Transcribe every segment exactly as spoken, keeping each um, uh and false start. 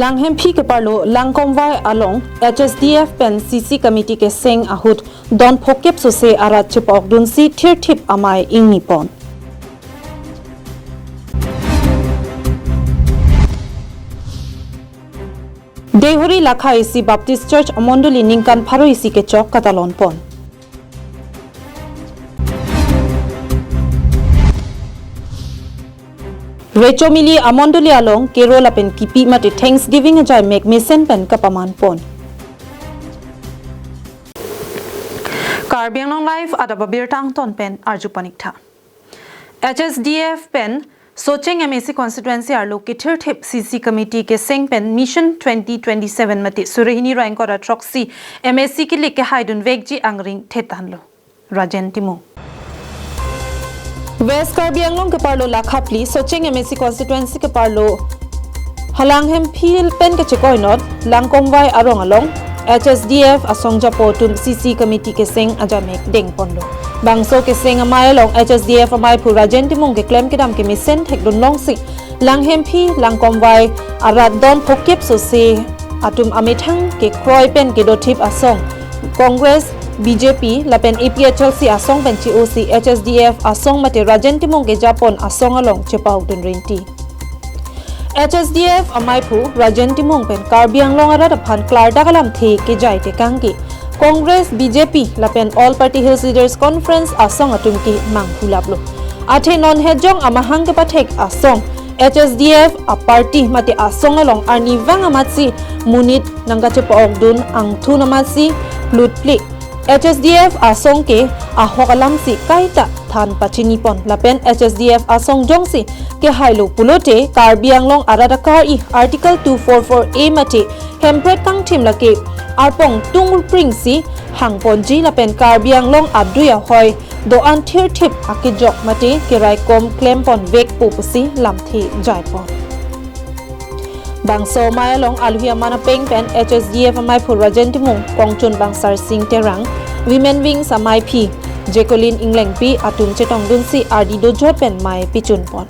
Langhemphi keparlo Langkomvai along H S D F pen C C committee keseng ahut don phokep sose arat chepa-okdunsi thirthip amei ingnipon. Deihori Lakha isi Baptist Church amondoli ningkan pharo isi kechok katalonpon. Recho Mili amondoli along kero lapen kipi mate Thanksgiving ajai mek mesen pen kapamanpon. Karbi Anglong Live adap abirta angton pen arju paniktha. H S D F pen Socheng M A C constituency arlo kethirthip C C committee keseng pen Mission twenty twenty-seven mate surihini ra ingkoi ra throksi M A C kilik kehaidun vekji angring thetanlo. Rajen Timung. West Karbi Anglong keparlo Lakha phli Socheng M A C constituency keparlo Halanghemphi pen kachekoinot Langkomvai arong along H S D F asong japo atum C C committee keseng ajai mek dengponlo. Bangso keseng amei along H S D F ameiphu Rajen Timung keklem kedam kemesen thekdun longsi Langhemphi, Langkomvai arat don phokep sose atum amethang kekroi pen kedothip asong Congress, B J P lapen A P H L C asong pen che-osi H S D F asong mate Rajen Timung kejapon asong along chepa-okdun rinti. H S D F ameiphu Rajen Timung pen Karbi Anglong arat aphan klardak alamthe kejai tekangke Congress, B J P lapen All Party Hills Leaders Conference asong atum ke manghu laplo. Athe non hejong amahang kepathek asong H S D F aparty mate asong along arnivang amatsi monit nangkachepa-okdun angthun amatsi lutpli. H S D F asong ke ahok alamsi kaita than pachinipon lapen H S D F asong jongsi kehailo pulote Karbi Anglong arat akar-i Article two four four A mate Hempret kangthim lake arpong tungpringsi hangponji lapen Karbi Anglong adui ahoi do-an thirthip akejok mate keraikom klempon vekpo pusi lamthe jaipon. Bangso amei along alohi aman apeng pen H S D F ameiphu Rajen Timung, Kongchun Bangsar Sing Terang, Women Wings ameiphi Jacqueline Englengpi atum chetongdunsi ardi dojot pen mei pichunpon.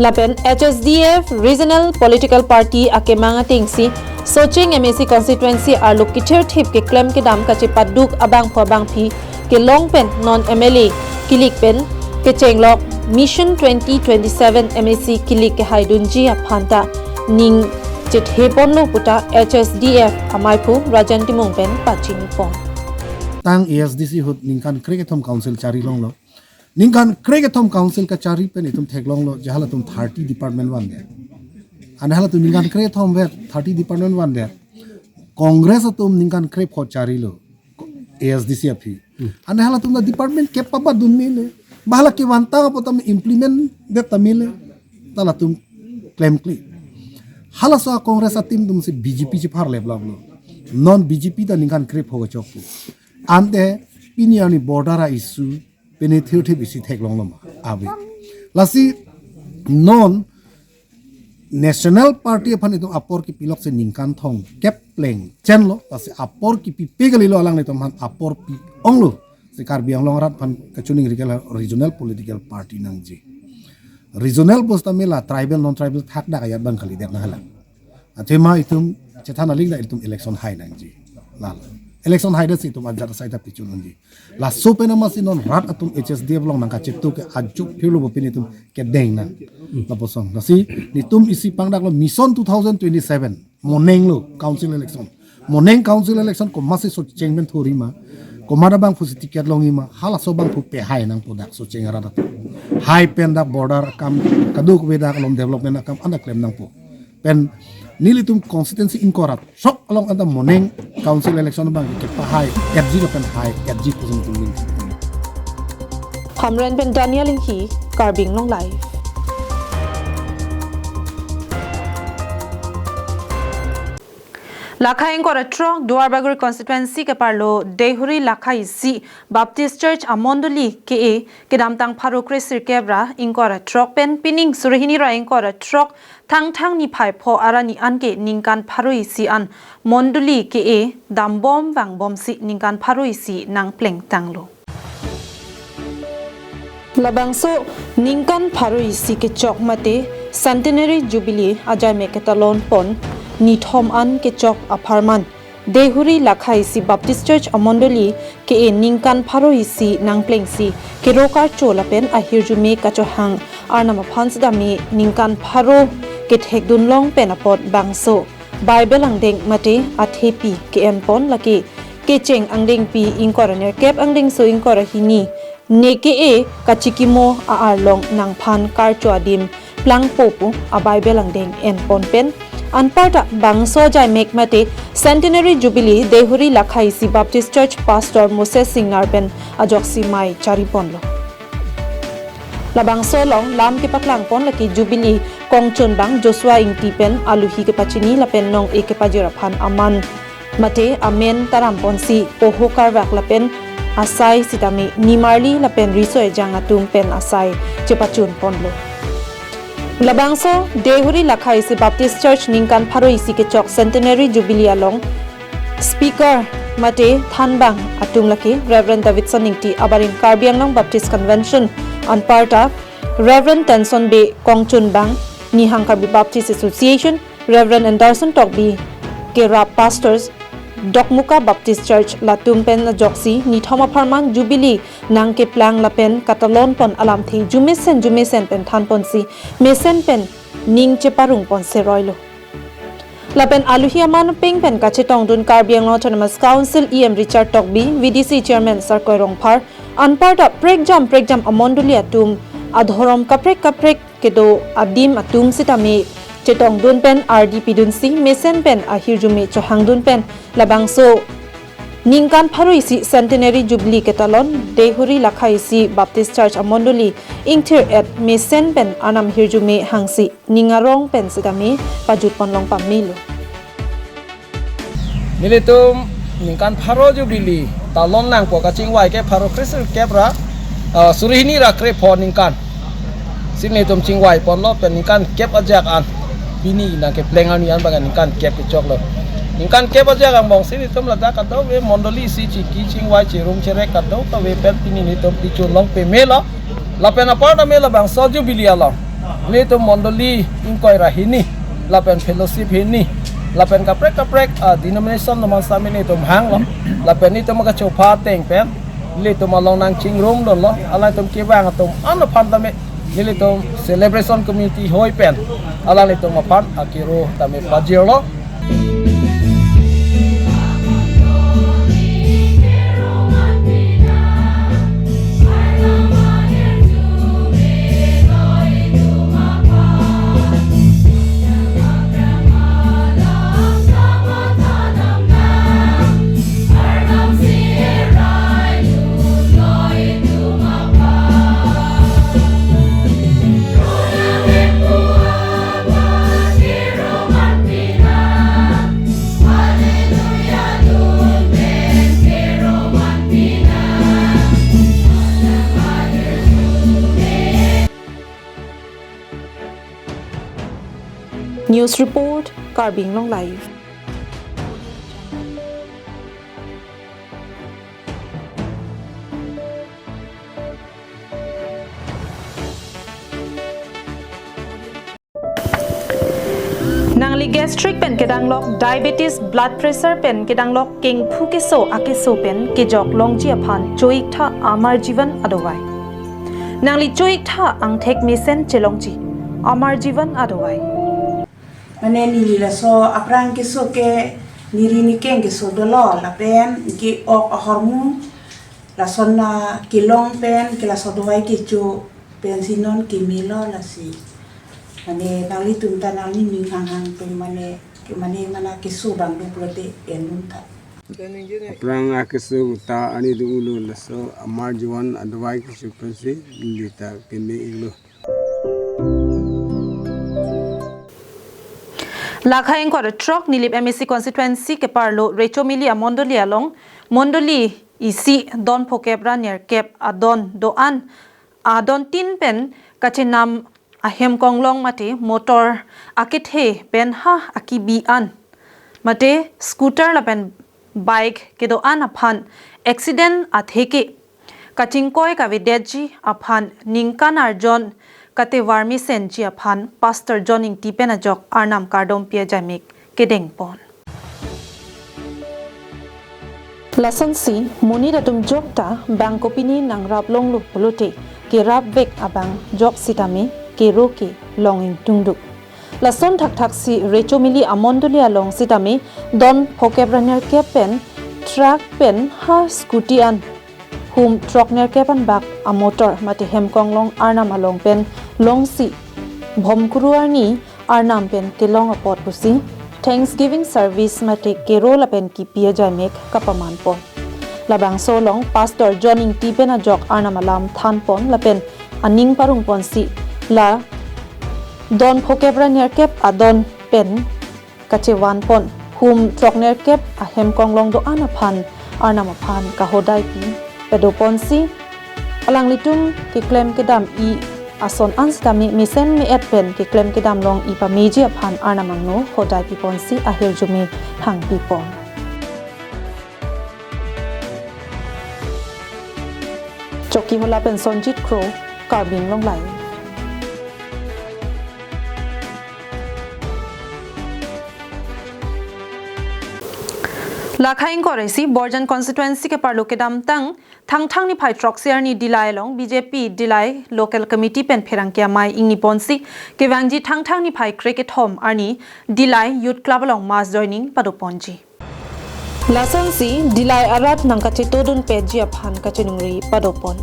Lapen H S D F Regional Political Party akemang atengsi Socheng M A C constituency arlo kethirthip keklem kedam kachepaduk abangphu abangphi kelong pen non M L A kilik pen kechenglok Mission twenty twenty-seven M A C kilik kehaidunji aphanta ning chethe ponlo puta H S D F ameiphu Rajen Timung pen pachinipon. Tang A S D C ahut ningkan krekethom council chari longlo. Ningkan krekethom council kachari pen itum theklonglo je halatum thirty department vandet. Ane halatum ningkan krekethom vet thirty department vandet. Congress atum ningkan krepho charilo A S D C aphi. Ane halatum ta department kep pabadun mele. Ba hala kevantang apotam implement det ta mele. Ta latum klemkle. Halaso a Congress a-team atumsi B J P chepharlep laplo. Non B J P ta ningkan krepho kachokpo. Ante pini arni border a-issue pini thirthip isi theklonglo ma ave. Lasi non National Party aphan itum apor kipiloksi ningkan thomkep plengchenlo, lasi apor kipipe kalilo alanglitum aphan apor pi-onglo. Si Karbi Anglong arat aphan kachiningri ke la regional political party nangji. Regional pusitame la tribal non-tribal thakdak ajat abang kalidet nanglang. Athema itum chethan aling da itum election hai nangji. Lalo. Election haidetsi itum ajat asai ta pichun nangji. Laso pen amatsi non rat atum H S D F along nangkachetu ke ajuk phirlo bo pini itum kedeng nang. Lapuson. Lasi nelitum isi pangdaklo Mission two thousand twenty-seven. Monenglo council election. Moneng council election komatsi Socheng pen thurima. Komat abangphusi ticket longima. Halaso abangphu pehai nangpo dak Socheng arat atum. Hai pen dak border akam kadokave dak along development akam anta klem nangpo. Pen nelitum constituency ingkoi ra throk along anta moneng council election abang kepahai etji lapen hai etji pusing tumling. Hamren pen Daniel Inghi, Karbi Anglong Live. Lakha ingkoi ra throk Duarbagori constituency keparlo Deihori Lakha isi Baptist Church amondoli ke-e kedamtang pharo kre sirkep ra ingkoi ra throk pen pining surihini ra ingkoi ra throk Thangthang niphai pho arni anke ningkan pharo isi an mondoli ke-e dambom vangbomsi ningkan pharo isi nangplengtanglo. Labangso ningkan pharo isi kechok mate Centenary Jubilee ajai mek ketalon pon nithom an kechok apharman Dehuri Lakha isi Baptist Church amondoli ke-e ningkan pharo isi nangplengsi kero karcho lapen ahirjume kachohang Arnam aphan sitame ningkan pharo kethekdunlong pen apot bangso Bible angdeng mate athepi ke-enpon lake kecheng angdengpi ingkoi ra nerkep angdengso ingkoi ra hini ne ke-e kachikimo a-arlong nangphan karcho adim plangpo pu a-Bible angdeng enpon pen anparta bangso ajaimek mate Centenary Jubilee Dehuri Lakha isi Baptist Church Pastor Moses Singnar pen ajoksi mei chariponlo. Labangso along lam kepaklangpon lake Jubilee kongchunbang Joshua Ingti pen aluhi kepachini lapen nong-e kepajir aphan aman mate amen taramponsi poho karvak lapen asai sitame nimarli lapen riso ejang atum pen asai chepachunponlo. Labangso Dehuri Lakha isi Baptist Church ningkan pharo isi kechok Centenary Jubilee along speaker mate thanbang atum lake Reverend Davidson Ingti abarim Karbi Anglong Baptist Convention anparta Reverend Tenson Bey kongchunbang Nihang Karbi Baptist Association, Reverend Anderson Tokbi kerap pastors Dokmoka Baptist Church latum pen ajoksi nithom apharman Jubilee nangkeplang lapen katalonpon alamthe jumesen jumesen pen thanponsi mesen pen ning cheparungpon seroilo. Lapen aluhi aman peng pen kachetongdun Karbi Anglong Autonomous Council E M Richard Tokbi, V D C Chairman Sarkoi Rongphar, anparta prekjam prekjam amondoli atum adhorom kaprek kaprek kedo adim atum sitame chetongdun pen ardi pidunsi mesen pen ahirjume chohangdun pen labangso ningkan pharo isi Centenary Jubilee ketalon Dehuri Lakha isi Baptist Church amondoli ingthir-et mesen pen Arnam ahirjume hangsi ning arong pen sitame pajutponlong pamelo. Nelitum ningkan pharo Jubilee talon nangpo kachingvai ke pharo kresirkep ra, ah, suri hini ra krepho ningkan. Si nelitum chingvaiponlo pen ningkan kep ajak an pini nangkepleng arni an bang ningkan kep kechoklo. Ningkan kep ajak angbongsi nelitum ladak kadokave mondoli isi chiki chingvai chirum cherek kadokave pen pini nelitum pichunlong pamelo. Lapen aparta me labangso Jubilee along nelitum mondoli ingkoi ra hini, lapen fellowship hini, lapen kaprek kaprek, ah, denomination atum an sitame nelitum hanglo, lapen nelitum kachopha ateng pen nelitum along nangchingrumdunlo, alangtum kevang atum an aphan tame nelitum celebration committee hoi pen alanglitum aphan akero tame pajirlo. News report, Karbi Anglong Live. Nangli gastric pen kedanglok, diabetes, blood pressure pen kedanglok, kengphu keso akeso pen kejok longji aphan cho-iktha Amar Jeevan adovai. Nangli cho-iktha angthek mesen chelongji Amar Jeevan adovai. Mane neli laso aphrang keso ke niri nikeng keso dolo lapen ke-ok ahormu lason na kelong pen ke laso dovai kecho pensi non kemelo lasi. Mane nanglitum ta nangning ning hanghang pen mane ke mane mana keso bang do pulote endun tha. Aphrang akeso ta ani do ulo laso Amar Jeevan adovai kecho pensi neli ta keme-iklo. Lakha ingkoi ra throk Nilip M A C constituency keparlo Rechomili amondoli along mondoli isi don phokep ra nerkep adon do-an adon tin pen kachenam ahem konglong mate motor akethe pen ha akibi an mate scooter lapen bike kedo-an aphan accident atheke kachingkoi kavedetji aphan ningkan arjon katevar mesenji aphan Pastor John Ingti pen ajok Arnam kardom pi ajaimek kedeng pon. Lasonsi monit atum jokta bang kopine nangrap longlo pulote kerap vek abang jok sitame kero ke long ingtungduk. Lason thakthaksi Rechomili amondoli along sitame don phokep ra nerkep pen truck pen ha scooty an hum throk nerkep an bak amotor mate hemkonglong arnam along pen longsi Bhomkuru arni arnam pen kelong apot pusi Thanksgiving service mate kero lapen kipi ajaimek kapaman pon. Labangso along Pastor John Ingti pen ajok arnam alam than pon lapen aning parong ponsi la don phokep ra nerkep adon pen kachevan pon hum throk nerkep ahemkonglong do-an aphan arnam aphan kahodai pi pado ponsi alanglitum keklem kedam-i ason an sitame mesen me-et pen keklem kedam long-i pameji aphan arnam angno hodai pi ponsi ahirjume hangpi pon. Chokihola pen Sonjit Kro, Karbi Anglong Live. Lakha ingkoi ra isi Borjan constituency keparlo kedamtang Thangthang niphai throksi arni Dillai along B J P Dillai Local Committee pen pherangke amei ingni ponsi kevangji Thangthang niphai krekethom arni Dillai Youth Club along mass joining pado ponji. Lasonsi Dillai arat nangkachetodun petji aphan kachiningri pado pon.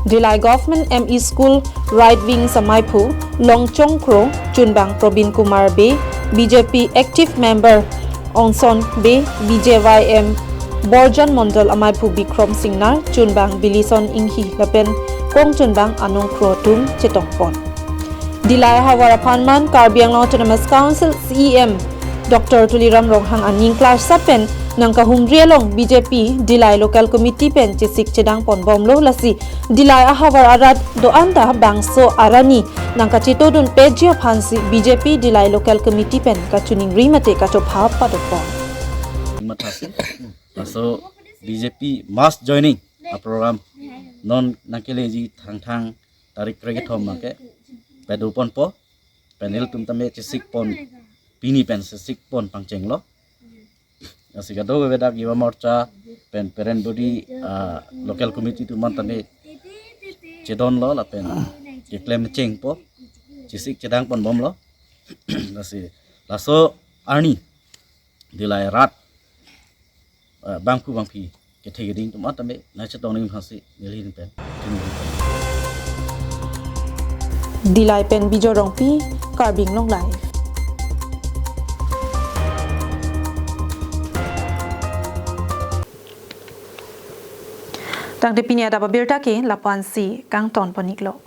Dillai Government M E School Right Wing amaiphu Longchong Kro, chunbang Probin Kumar Bey, B J P Active Member Ongson Bey, B J Y M Borjan Mondol amaiphu Bikrom Singnar, chunbang Bilison Inghi lapen kongchunbang Anong Kro atum chetong pon. Dillai ahavar aphan man Karbi Anglong Autonomous Council C E M Doctor Tuliram Ronghang aning klarsa pen nangkahumri along B J P Dillai Local Committee pen chesik chedang pon bomlo, lasi Dillai ahavar arat do-an ta bangso arni nangkachetodun petji aphansi B J P Dillai Local Committee pen kachiningri mate kachopha pado pon. Matha si, laso B J P mass joining a program non nangkeleji Thangthang tarik krekethom abangke pado ponpo, panel atum tame chesik pon, pini pen chesik pon pangchenglo. Lasi kadokave dak Yuva Morcha pen parent body, ah, local committee atum an tame chedonlo lapen keklem chengpo, chesik chedang pon bomlo. Lasi laso arni Dillai arat, ah, bangphu bangphi kethe keding atum an tame nangchetong ning aphansi neli pen. Dillai pen Bijoy Rongpi, Karbi Anglong Live. Tangte pini adap abirta ke lapu-ansi kangton pon-iklo.